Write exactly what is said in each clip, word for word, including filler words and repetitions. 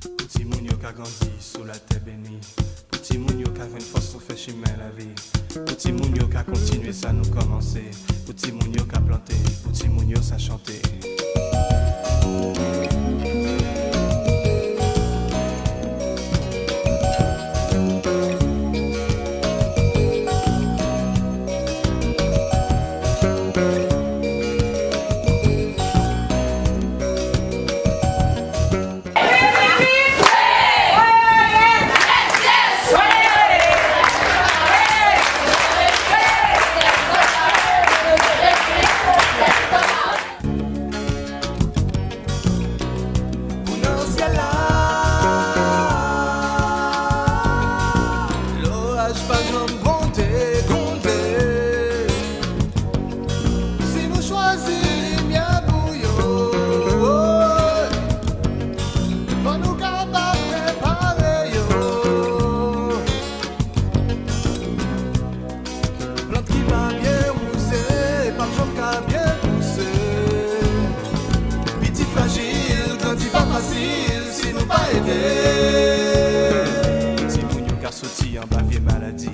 Pou timoun yo ka grandi sou latè beni. Pou timoun yo ka jwenn fòs pou fè chimen lavi. Pou timoun yo ka kontinye sa nou kòmanse. Pou timoun yo ka plante. Pou timoun yo sa chante. Pou nan syèl la, loraj pa janm gwonde, gwonde. Si nou chwazi limyè pou yo, fò nou kapab prepare yo. Plant ki pa byen wouze p ap janm ka byen pouse. Piti frajil grandi pa fasil si nou pa ede. Timoun yo ka soti anba vye maladi,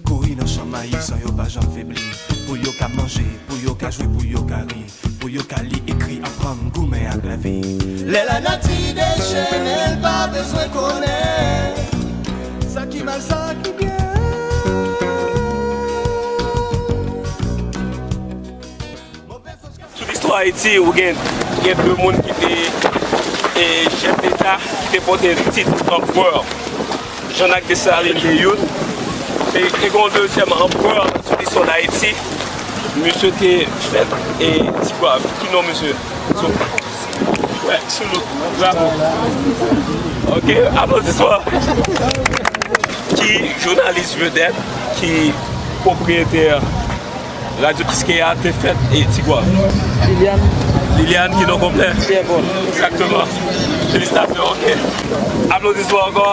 kouri nan chan mayi san yo pa janm febli. Pou yo ka manje, pou yo ka jwe, pou yo ka ri. Pou yo ka li, ekri, aprann, goumen ak lavi. Lè lanati dechene, l pa bezwen konnen sa ki mal, sa ki byen. Sou listwa Ayiti, ou gen, gen de moun ki te, e, chèf deta, ki te pote tit Empereur. Jean-Jacques Dessalines te youn. E, e gen yon dezyèm anperè sou listwa Dayiti. Misye te fèt, e, Ti Gwav. Ki non misye? Sou, wè, sou nou. Bravo. Ok, aplodisman. Ki jounalis vedèt, ki pwopriyetè Radyo Kiskeya te fèt e Ti Gwav. Liliane. Liliane ki non konplè? Pierre Paul. Egzakteman. Felisitasyon, ok. Aplodisman ankò.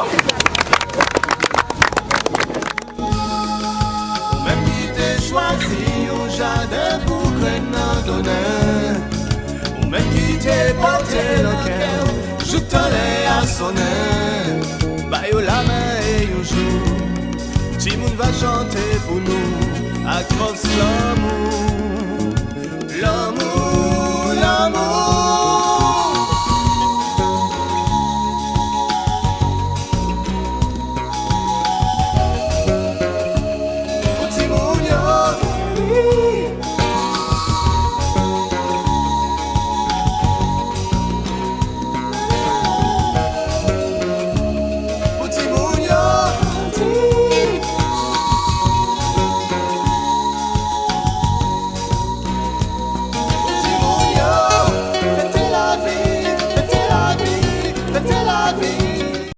Ou menm ki te chwazi yon jaden pou grenn nan donnen. Ou menm ki te pote nan kè w jouk tan lè a sonnen. Ba yo lamen e yon jou timoun va chante pou nou ak fòs lanmou.